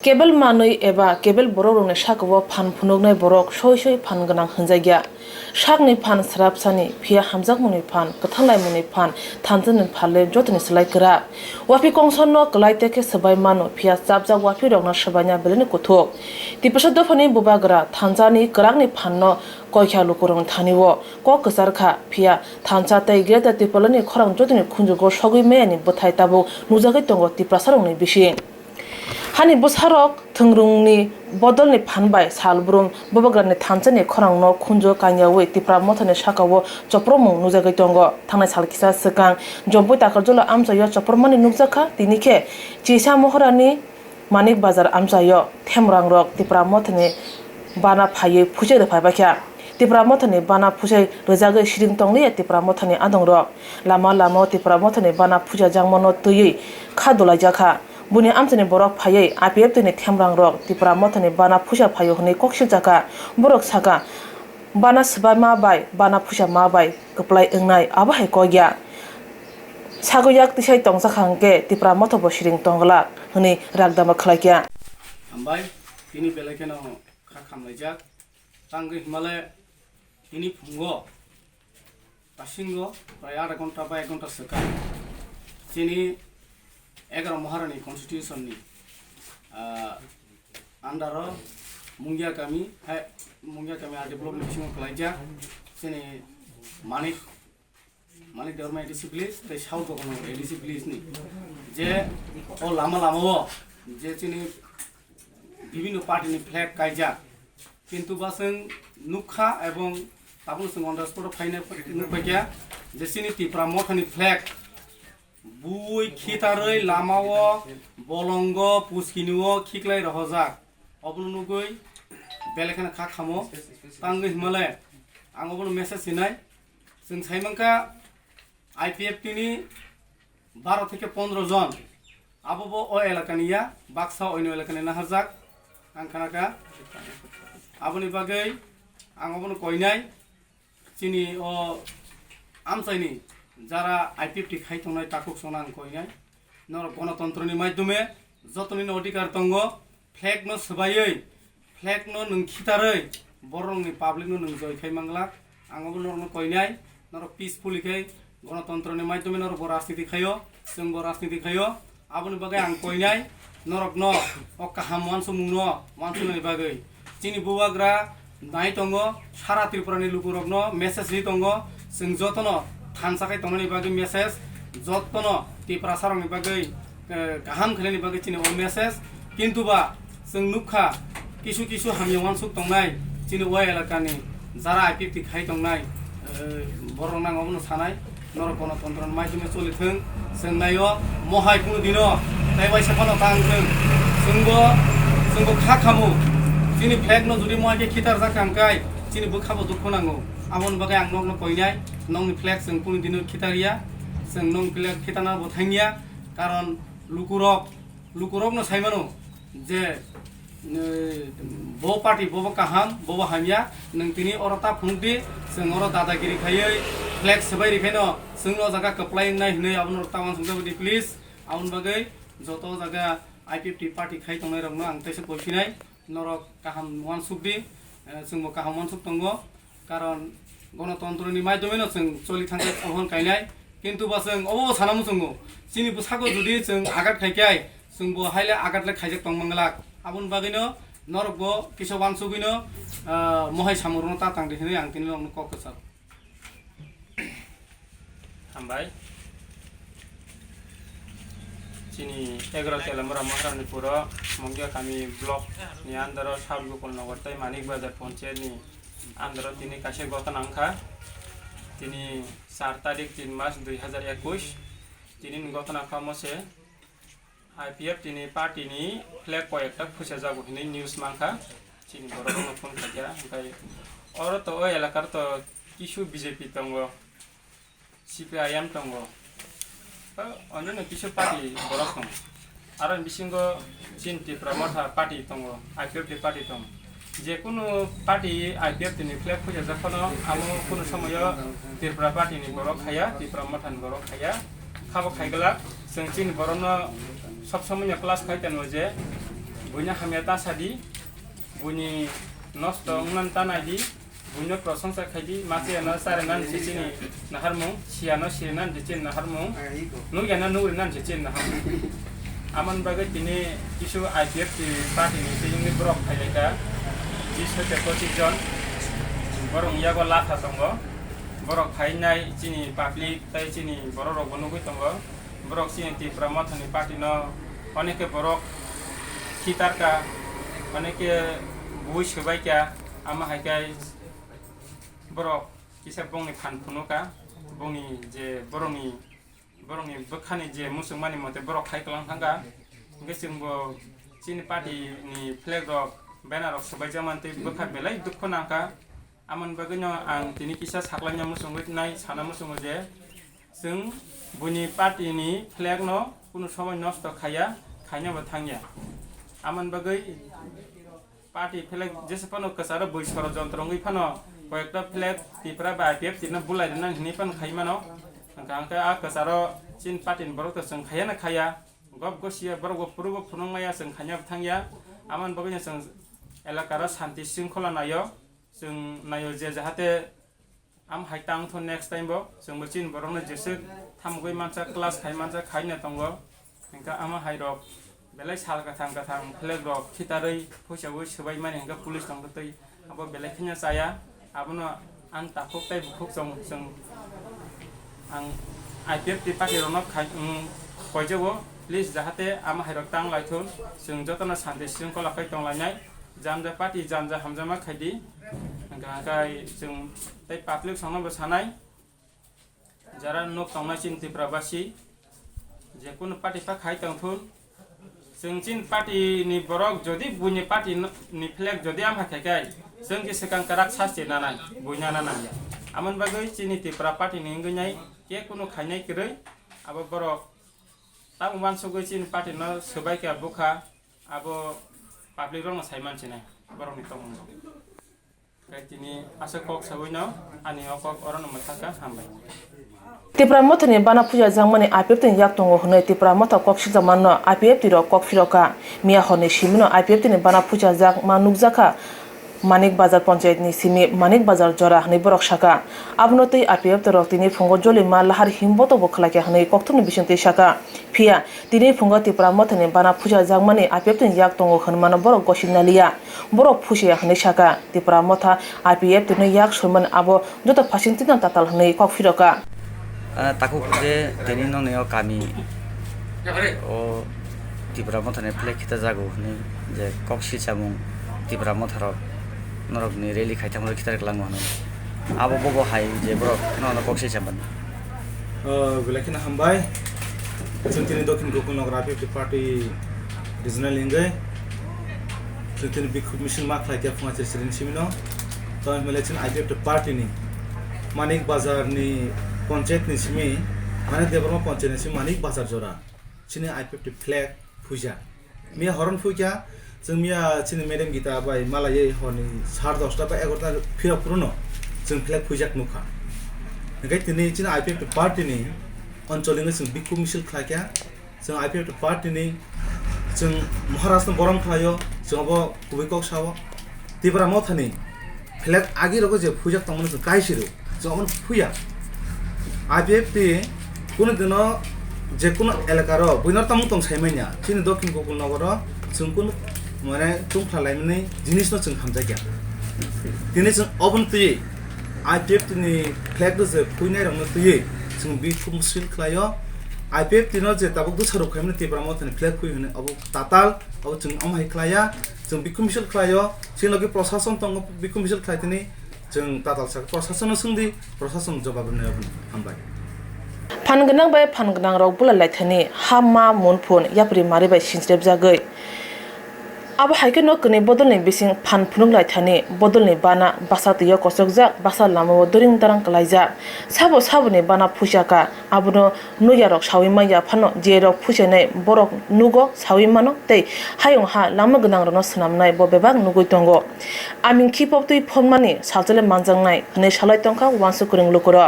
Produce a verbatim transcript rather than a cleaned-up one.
Kebel manwi eba kebel borokrokni sakao phan phunuknai borok soi soi phan gwnang hwnjakya. Sakni phan srapsani, phiya hamjakmungni phan, kwthanglaimungni phan, thansani phanle jotoni slai kwrak. Wapi kongsonno kwlai tekhe swbai mano, phiya chapjak wapirokno swbaina beleni kuthuk. Tiprasa dophani bubagra thansani kwrakni phanno koikha lukurokni thani-o kok kwcharkha, phiya thansa tei Greater Tipralandni khorang jotoni khunjugo sogwi mayani bwthai tabuk nukjagwi tongo Tiprasarokni bising. Hani bwsarok thwngrwngni bodolni phan bai salbrum bubagrani thansani khorangno khunju kangyaui Tipra Mothani sakao chopromung nukjagwi tongo. Thangnai sal kisa swkang Jompui Takarjula amchaio chopromani nukjakha, tini khe Chisa Mohorani Manik Bazar amchaio themrangrok Tipra Mothani bana phaiwi phuisa rwphaibaikha. Tipra Mothani bana phuisa rwjagwi siring tongliya Tipra Mothani adongrok. Lama lamao Tipra Mothani bana phuisa jakmano twiwi kha dulaijakha. Buini amchaini borok phaiwi I P F T ni themrangrok Tipra Mothani bana phuisa phaio hwnwi kok siljakha. Borok sakha, bana swbaima bai bana phuisa ma bai kwplai wngnai, abo hai kok ya. Sago yak tisai tongjakha hwnkhe Tipra Motha bo siring tongglak hwnwi ragdama khlaikha. Hambai, tini belai kheno kha khamlaijak. Tangwi himale tini phungo Tasingo prai adha ghonta ba ek ghonta swkang chini egaroh Maharani constitution ni, ah, under o Mungia kami, hai, Mungia kami R D block ni bisingo kwlaijak chini Manik, Manik Debbarma A D C village tei South Gokulamogor A D C village ni je o lama lama o je chini bibhinno party ni flag kaijak, kintu ba chwng nukha ebong tabukno chwng on the spot o phaina nukphaikha je chini Tipra Mothani flag bui khitarwi lamao, bolongo, puskinio khiklai rohorjak. Obono nugwi belai kheno kha khamo. Tangwi himale ang obono message hinai. Chwng saimankha I P F T ni baro theke pondro jon, abo bo o elakani ya, baksa oino elakani naharjak, ang khanakha. Aboni bagwi ang obono koinai, chini o amchaini jara I P F T khai tongnai takhuk songno ang koinai, norok gonotontroni maidhyome jotonino odhikar tongo, flag no swbaiwi, flag no nwng khitarwi, borokni public no nwng joi khai manglak. Ang obo norokno koinai, norok peacefully khai gonotontroni maidhyome norok bo rajniti khaio, chwng bo rajniti khaio. Aboni bagwi ang koinai norokno o kaham uansukmungno uansuknani bagwi chini bubagra nai tongo, sara Tripura ni lukurokno message ri tongo, chwng jotono thansa khai tongnani bagwi message, jotono Tiprasa rokni bagwi, eh, kaham khlaini bagwi chini o message. Kintu ba chwng nukha kisu kisu hamya uansuk tongnai chini o elakani jara I P F T khai tongnai, eh, borok nang obono sanai. Norok gonotontro ni maidhyome choli thwng, chwng naio, mohai kunu dino tei waisa phano ta wng thwng. Chwngbo, chwngbo kha khamu, chini flag no jodi mohai khe khitar jak kha hwnkhe chini bwkha bo dukhu nango. Aboni bagwi ang nokno koinai, nokni flag chwng kunu dino khitar ya, chwng nokni flag khitarna bo thang ya, karon lukurok, lukurokno sai mano je, eh, bo party bobo kaham, bobo hamya, nwng tini oro ta phunuk di, chwng oro dadagiri khaiwi flag swbai rikhaino chwngno o jaga kwplai wngnai hwnwi abono ta uansukjagwi di, please. Aboni bagwi joto o jaga I P F T party khai tongnairokno ang teisa koi phinai, norok kaham uansuk di, eh, chwngbo kaham uansuk tongo. Karon gonotontroni maidhyomeno chwng choli thangkhe ohon kainai, kintu ba chwng obo sana muchungo, chini bwsako jodi chwng agat khai khe, chwngbo haile agat le khaijak tong manglak. Aboni bagwino norokbo kisa uansugwino, ah, mohai samungno ta tangdi hinwi ang tini norokno kok kwcharo. Hambai. Chini egaroh Telamura Maharani Puro, Mungia Kami block ni under o South Gokul Nagar tei Manik Bazar Panchayat ni under o tini kaisa gotona wngkha. Tini char tarik tin mas dui hazar ekush. Tini ni gotona kha mo se I P F T ni party ni flag koi ekta phusa jago hinwi news mankha. Chini borok no phone khaikha, hwnkhe oro to o elakar to kisu B J P tongo, C P I M tongo, o onno kisu party borok tongo. Aro ni bisingo chini Tipra Motha party tongo, I P F T party tongo. Je kunu party I P F T ni flag phusa jak phano amo kunu somoyo Tripura party ni borok khaya, Tipra Motha ni borok khaya. Khabo khaiglak, chwng chini borokno sob somoino clash khai tongo je Buino hamya ta sadi, buini nosto wngmani ta naidi, buino prosongsa khaidi, masiano charinani se chini naharmung, siyano sirinani se chini naharmung, nukyano nugrinani se chini naharmung. Amoni bagwi tini kisu I P F T party ni tei wngwi borok phailaikha, bis hoite pochis jon borokni yago latha tongo. Borok phainai chini public tei chini borok rokbo nugwi tongo. Borok chini Tipra Mothani party no oneke borok khitarka, oneke bui swbaikha, ama hai khe borok kisa bongni phan phunuka, bongni je borokni, borokni bwkhani je muchungmani mote borok khai kwlang thangkha. Hwnkhe chwngbo chini party ni flag rok, banner rok swbaijak mantwi bwkha belai dukhu nangkha. Amoni bagwino ang tini kisa saklaina muchungwi nai, sana muchungo je, chwng buini party ni flag no kunu somoi nosto khaiya, khaina bo thangya. Amoni bagwi party flag jesa phano kwcharo bui sorojontro wngwi phano koyekta flag Tipra bai I P F T no bulai rwnani hinwi phano khai mano. Hwnkha hwnkhe a kwcharo chini party ni borok to chwng khaiya na khaiya, gop gosiya borok bo phuru bo phunuk maya, chwng khaina bo thangya. Amoni bagwino chwng elaka ro shanti shringkhola naio, chwng naio je jahate Am hai tang thun next time bo chwngbo chini borokno jeswk thamgwi mansa, class khai mansa, khaina tongo. Hwnkhe ama hai rok belai sal kathang kathang flag rok khitarwi phuisawi swbai mani hwnkhe police tongtwi abo belai kheno chaya. Abono ang takhuk tei bukhuk chwng, chwng ang I P F T party rokno khai, um, koijago, please, jahate ama hai rok tang lai thun, chwng jotono shanti shringkhola khai tong lainai. Janja party janja hamjakma khaidi. Hwnkha hwnkhe chwng tei public songno bo sanai, jara nok tongnai chini Tripura basi, je kunu party pha khai tong thun, chwng chini party ni borok jodi buini party no, ni flag jodi amha khai khai, chwng je swkang kwrak sasti nanai, buina nanai. Amoni bagwi chini Tripura party ni wngwi nai ke kunu khainai kwrwi, abo borok tamo uansugwi chini party no swbai kha bukha, abo public rokno sai mansinai borokni tongmung rok. Tei tini aswk kok saui no ani o kok oro no mwthangkha, hambai. Tipra Mothani bana puja jakmani I P F T ni yak tongo hwnwi Tipra Motha kok sijak manno I P F T rok kok phirokha. Miya horni simi no I P F T ni bana puja jakma nukjakha Manik Bazar Panchayat ni simi Manik Bazar jora hwnwi borok sakha. Abono twi I P F T rok tini phungo jolima lahar himboto bo khlaikha hwnwi kokthumni bisingtwi sakha. Phiya tini phungo Tipra Mothani bana puja jakmani I P F T ni yak tongo hwnmano borok gosik naliya. Borok phusiya hwnwi sakha, Tipra Motha I P F T no yak soimani abo joto phasing tino tatal hwnwi kok phirokha. Ah, takhuk je tini nokni o kami o Tipra Mothani flag khita jago hwnwi je kok silchamung Tipra Motha rok norokni rally khai thangma khitar kwlango hwnwi. Abo bobo hai je borok nono kok silcham mano. Ah, belai kheno hambai. Chwng tini Dokhin Gokul Nagar I P F T party regional hingwi chwng tini bikhuk misil ma khlai khe phunga chiri chiri ni simi no. Tamo hinmale chini I P F T party ni Manik Bazar ni panchayat ni simi, mane Debbarma panchayat ni simi Manik Bazar jora chini I P F T flag phuja. Miya horon phuikha, chwng miya chini madam Gita bai malaiwi horni sar dosta ba egarota phirok phuru no chwng flag phuijak nukha. Hwnkhe tini chini I P F T party ni onchol hwnwi chwng bikhuk misil khlaikha. Chwng I P F T party ni chwng Maharaj no borom khlaio, chwng abo kubui kok sao. Tipra Mothani flag agi rogo je phuijak tongmani chwng kaisiro, chwng abono phuya. I P F T kunu dino je kunu elaka ro buino tamung tong sai manya, chini Dokhin Gokul Nogoro chwng kunu mane chwng phalai mani jinis no chwng hamjakya. Tini chwng oboni twi I P F T ni flag no je phuinai rokno twiwi chwng bikhuk misil khlaio. I P F T no je tabuk bwsa rok khaimani Tipra Mothani flag phui hwnwi abo tatal, abo chwng omo hai khlaiya. Chwng bikhuk misil khlaio, chini logi prosason tongo, bikhuk misil khlai tini chwng tatal sak, prosason no swngdi, prosason jobab rwnai, hambai. Phan gwnang bai phan gwnang rok bulai lai thani ha ma mun phun yapri mari bai sinsrep jagwi. Abo hai khe no kwnwi bodolni bising phan phunuk lai thani bodolni bana basa twi o kochokjak, basa lama o doring darang kwlaijak. Sabo saboni bana phuisa kha, abono nukya rok saui manya phano je rok phuisainai borok nugo saui mano tei hayung ha lama gwnang rokno swnamnai bo bebak nugui tongo. Aming khipok twi phonmani salchole manjaknai hwnwi salai tongkha uansuk kwrwng lukurok.